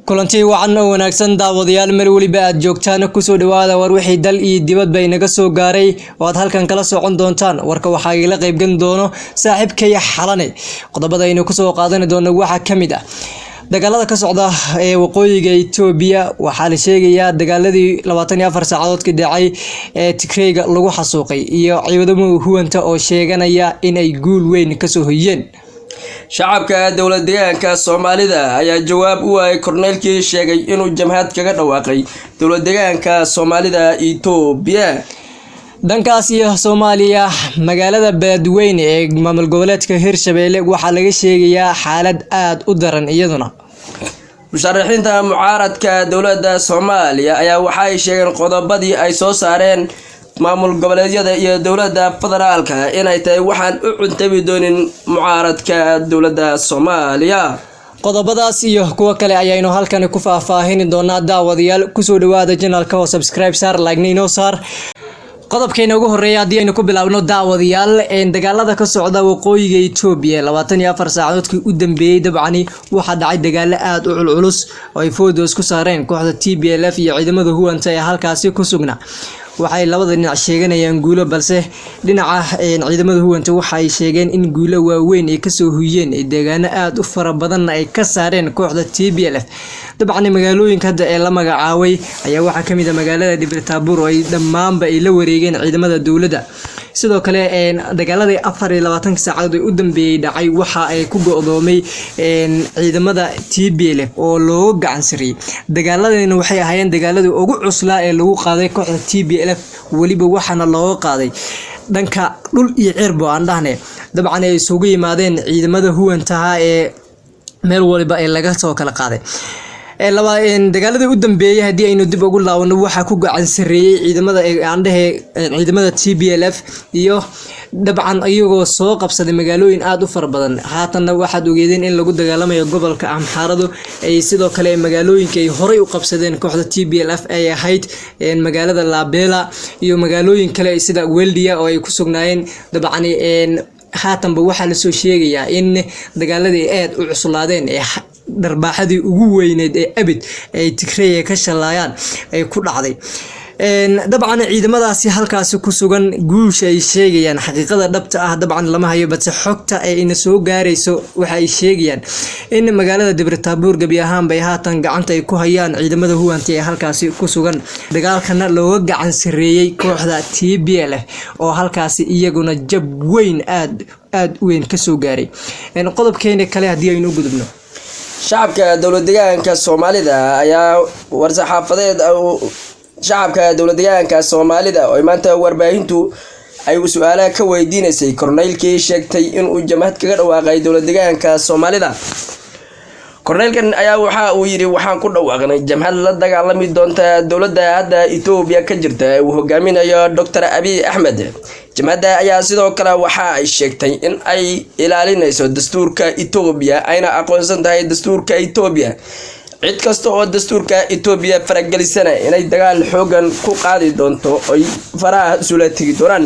Kulanti wacan oo wanaagsan daawadayaal, meel weliba aad joogtaan kusoo dhawaada war wixii dal iyo dibadba inaga soo gaaray oo aad halkan kala socon doontaan. Warka waxaa igala qaybgan doono saaxiibkay Xalane. Qodobada aynu kusoo qaadani doono waxaa ka mid ah dagaalada ka socda ee waqooyiga Itoobiya. Waxaa la sheegayaa dagaaladii 24 saacadood ka dhacay ee Tigrayga lagu xasuuqay iyo ciidamada huwanta oo sheeganaya in ay guul weyn kasoo hoyeen. Shacabka dowlad deegaanka Soomaalida ayaa jawaab u waayay korneylkii sheegay inuu jamhad kaga dhawaaqay dowlad deegaanka Soomaalida Itoobiya. Dhankaas iyo Soomaaliya, magaalada Beledweyne ee maamul goboleedka Hirshabelle waxaa laga sheegayaa xaalad aada u daran iyaduna. Musharaxiinta mucaaradka dowladda Soomaaliya ayaa waxay sheegeen qodobadii ay soo saareen maamul goboleedyada iyo dowladda federaalka inay tahay waxaan u cuntabi doonin mucaaradka dowladda Soomaaliya. Qodobadaas iyo kuwo kale ayaynu halkani ku faahfaahini doonaa. Daawadayaal, kusoo dhawaada channelka oo subscribe saar, like inoo saar. Qodobkeena ugu horeeya haddii aynu ku bilaabno, daawadayaal, dagaalada ka socda waqooyiga Itoobiya 24 saacadoodkii u dambeeyey, dabcani waxaa dhacay dagaalo aada u culculus oo ay fooda isku saareen kooxda TPLF iyo ciidamada huwanta ee halkaasi ku sugnaa. Waxay labada dhinac sheeganayaan guulo, balse dhinaca ciidamada huwanta waxay sheegeen in guulo waaweyn ay kasoo huyeen, deegaano aada u fara badanna ay ka saareen kooxda TPLF. Dabcan magaalooyinka hadda ee la magacaabay ayaa waxaa kamid ah magaalada Debretabur oo ay dhammaanba ay la wareegeen ciidamada dowladda. Sidoo kale dagaaladii 24-ka saacadood ee u dambeeyey dhacay waxa ay ku go'doomay ciidamada TPLF oo looga gacan sarreeyey. Dagaaladani waxay ahaayeen dagaaladii ugu cuslaa ee lagu qaaday kooxda TPLF, weliba waxaana looga qaaday dhanka dhul iyo cirbo aan dhahne. Dabcan ay isugu yimaadeen ciidamada huwantaha ee meel waliba ee laga soo kala qaaday. Dagaaladii u dambeeyay haddii aynu dib ugu laabano, waxaa ku gacan sareeyay ciidamada aan dhehe ciidamada TPLF iyo dabcan iyagoo soo qabsaday magaalooyin aada u fara badan. Haatanna waxaad ogeedeen in lagu dagaalamayo gobolka Amxaaradu ay sidoo kale magaalooyinka ay horey u qabsadeen kooxda TPLF ay ahayd magaalada Labela iyo magaalooyin kale sida Weldia oo ay ku sugnaayeen. Dabcan haatanba waxaa lasoo sheegayaa in dagaaladii aada u cuslaadeen ee dharbaaxadii ugu weyneed ee abid ay Tigreeya ka shalaayaan ay ku dhacday. Dabcan ciidamadaasi halkaasi ku sugan guusha ay sheegayaan, xaqiiqada dhabta ah dabcan lama hayo, balse xogta ay ina soo gaarayso waxa ay sheegayaan in magaalada Debretabur gebi ahaanba ay haatan gacanta ay ku hayaan ciidamada huwanti ee halkaasi ku sugan, dagaalkana looga gacan sareeyay kooxda TPLF oo halkaasi iyaguna jab weyn aad aada u weyn kasoo gaaray. Qodobkeena kale haddii aynu u gudubno, Shacabka dowlad deegaanka Soomaalida ayaa war-saxaafadeed. Shacabka dowlad deegaanka Soomaalida oo maanta warbaahintu ay su-aalaha ka weydiineysay korneylkii sheegtay inuu jamhad kaga dhawaaqay dowlad deegaanka Soomaalida. Korneylkan ayaa waxa uu yidhi: "Waxaan ku dhawaaqnay jamhad la dagaalami doonta dowladda hadda Itoobiya ka jirta ee uu hogaaminayo Doctor Abiy Axmed." Jamhadda ayaa sidoo kale waxa ay sheegtay in ay ilaalinayso dastuurka Itoobiya, ayna aqoonsan tahay dastuurka Itoobiya, cid kasta oo dastuurka Itoobiya faragelisana inay dagaal xoogan ku qaadi doonto oy faraha isula tegi doonaan.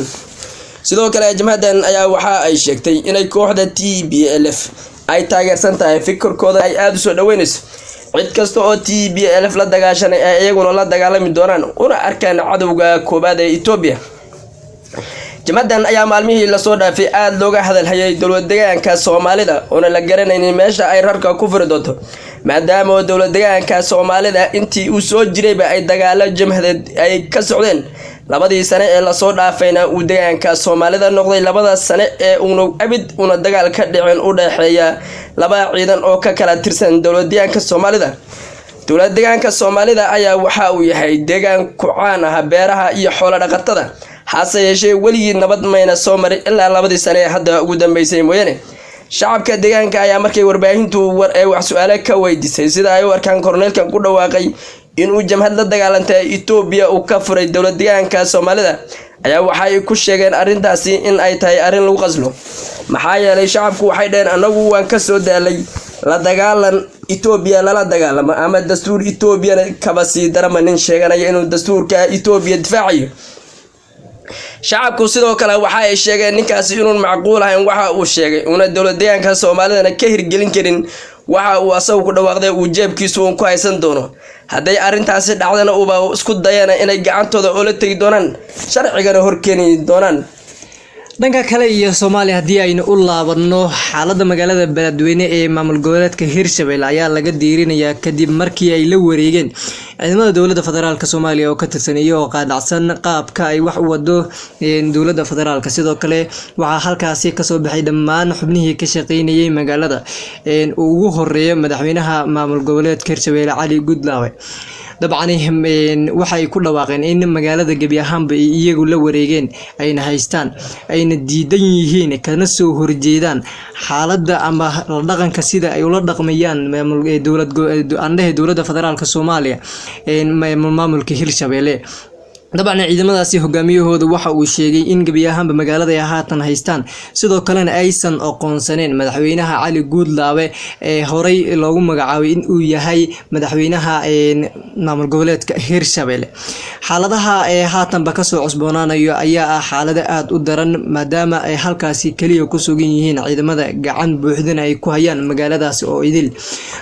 Sidoo kale jamhaddan ayaa waxa ay sheegtay inay kooxda TPLF ay taageersan tahay, fikirkooda ay aada usoo dhaweyneyso, cid kasta oo TPLF la dagaashanay ay iyaguna la dagaalami doonaan, una arkaan cadowga koobaad ee Itoobiya. Jamhaddan ayaa maalmihii lasoo dhaafay aada looga hadalhayay dowlad deegaanka Soomaalida, oona la garanaynin meesha ay rarka ku furi doonto, maadaama dowlad deegaanka Soomaalida intii uu soo jirayba ay dagaalo jamhadeed ay ka socdeen. 2-dii sane ee lasoo dhaafayna uu deegaanka Soomaalida noqday labada sane ee uuna abid una dagaal ka dhicin u dhexeeya laba ciidan oo ka kala tirsan dowlad deegaanka Soomaalida. Dowlad deegaanka Soomaalida ayaa waxa uu yahay deegaan ku caan ah beeraha iyo xoolo dhaqatada, hase yeeshee weligii nabad mayna soo marin ilaa 2-dii sane ee hadda ugu dambeysay mooyane. Shacabka deegaanka ayaa markay warbaahintu war ee wax su-aale ka weydiisay sida ay u arkaan korneylkan ku dhawaaqay inuu jamhad la dagaalantay Itoobiya uu ka furay dowlad deegaanka Soomaalida, ayaa waxay ku sheegeen arrintaasi in ay tahay arrin lagu qaslo, maxaa yeelay shacabku waxay dhaheen: "Anagu waan kasoo daalay la dagaalan Itoobiya lala dagaalamo ama dastuur Etoobiyana kaba sii darama nin sheeganaya inuu dastuurka Itoobiya difaacayo." Shacabku sidoo kale waxa ay sheegeen ninkaasi inuun macquul ahayn waxa uu sheegay, uuna dowlad deegaanka Soomaalidana ka hirgelin karin. Waxa uu asagu ku dhawaaqday uu jeebkiisu uun ku haysan doono. Hadday arrintaasi dhacdana, uuba isku dayana inay gacantooda oola tegi doonaan, sharcigana horkeeni doonaan. Dhanka kale iyo Soomaaliya haddii aynu u laabanno, xaaladda magaalada Beledweyne ee maamul goboleedka Hirshabelle ayaa laga diirinayaa kadib markii ay la wareegeen ciidamada dowladda federaalk Soomaaliya oo ka tirsan, iyagoo qaadacsan qaabka ay wax u wado dowladda federaalk. Sidoo kale waxaa halkaasi kasoo baxay dhammaan xubnihii ka shaqeynayay magaalada, uu ugu horeeyo madaxweynaha maamul goboleedka Hirshabelle, Cali Gudlaawe. Dabcan waxay ku dhawaaqeen in magaalada gebi ahaanba ay iyagu la wareegeen, ayna haystaan, ayna diidan yihiin, kana soo horjeedaan xaaladda ama la dhaqanka sida ay ula dhaqmayaan dowlad aandhehe dowladda federaalk Soomaaliya maamulka Hirshabelle. Dabcan ciidamadaasi hogaamiyahooda waxa uu sheegay in gebi ahaanba magaalada ay haatan haystaan, sidoo kalena aysan aqoonsaneyn madaxweynaha Cali Guudlaawe ee horey loogu magacaabay in uu yahay madaxweynaha maamul goboleedka Hirshabelle. Xaaladaha ee haatanba kasoo cusboonaanayo ayaa ah xaalado aada u daran, maadaama ay halkaasi keliya ku sugan yihiin ciidamada, gacan buuxdana ay ku hayaan magaaladaasi oo idil.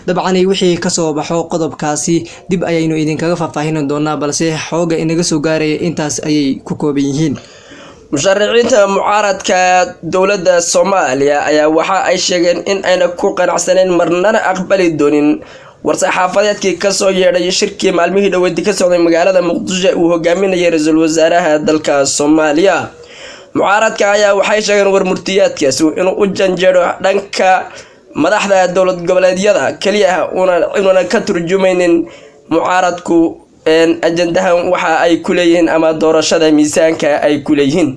Dabcan wixii kasoo baxo qodobkaasi dib ayaynu idinkaga faahfaahin doonaa, balse xooga inaga soo gaaraya intaas ayay ku kooban yihiin. Musharaxiinta mucaaradka dowladda Soomaaliya ayaa waxa ay sheegeen in ayna ku qanacsaneyn, marnana aqbali doonin war-saxaafadeedkii kasoo yeedhay shirkii maalmihii dhoweyd ka socday magaalada Muqdisho, uu hogaaminayay ra-iisul wasaaraha dalka Soomaaliya. Mucaaradka ayaa waxay sheegeen war murtiyaadkaasi inuu u janjeedho dhanka madaxda dowlad goboleedyada keliya, inuuna ka turjumaynin mucaaradku ajandahan waxa ay ku leeyihiin ama doorashada miisaanka ay ku leeyihiin.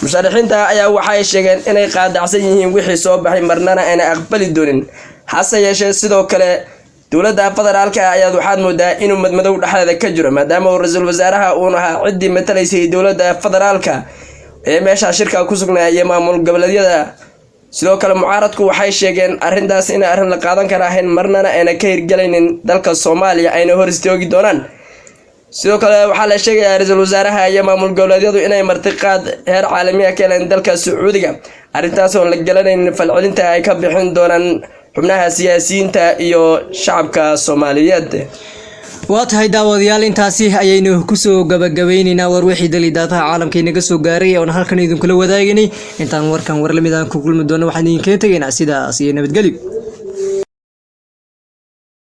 Musharaxiinta ayaa waxay sheegeen inay qaadacsan yihiin wixii soo baxay, marnana ayna aqbali doonin. Hase yeeshee, sidoo kale dowladda federaalka ayaad waxaad moodaa inuu madmadow dhexdeeda ka jiro, maadaama uu ra-iisul wasaaraha uun ahaa ciddii matalaysay dowladda federaalka ee meesha shirka ku sugnaa iyo maamul goboleedyada. Sidoo kale mucaaradku waxay sheegeen arrintaas inay arrin la qaadan kara ahayn, marnana ayna ka hirgelaynin dalka Soomaaliya, ayna hor istoogi doonaan. Sidoo kale waxaa la sheegayaa ra-iisul wasaaraha iyo maamul goboleedyadu inay martiqaad heer caalamiya ka heleen dalka Sacuudiga, arrintaas oon la galanaynin falcelinta ay ka bixin doonaan xubnaha siyaasiyiinta iyo shacabka Soomaaliyeed. Waa tahay daawadayaal, intaasi ayaynu kusoo gabagabeyneynaa war wixii dali daataha caalamka inaga soo gaaray oon halkan idinkula wadaaganay. Intaan warkan war lamid aan ku kulmi doono, waxaan idinkaga tegaynaa sidaas iyo nabadgelyo.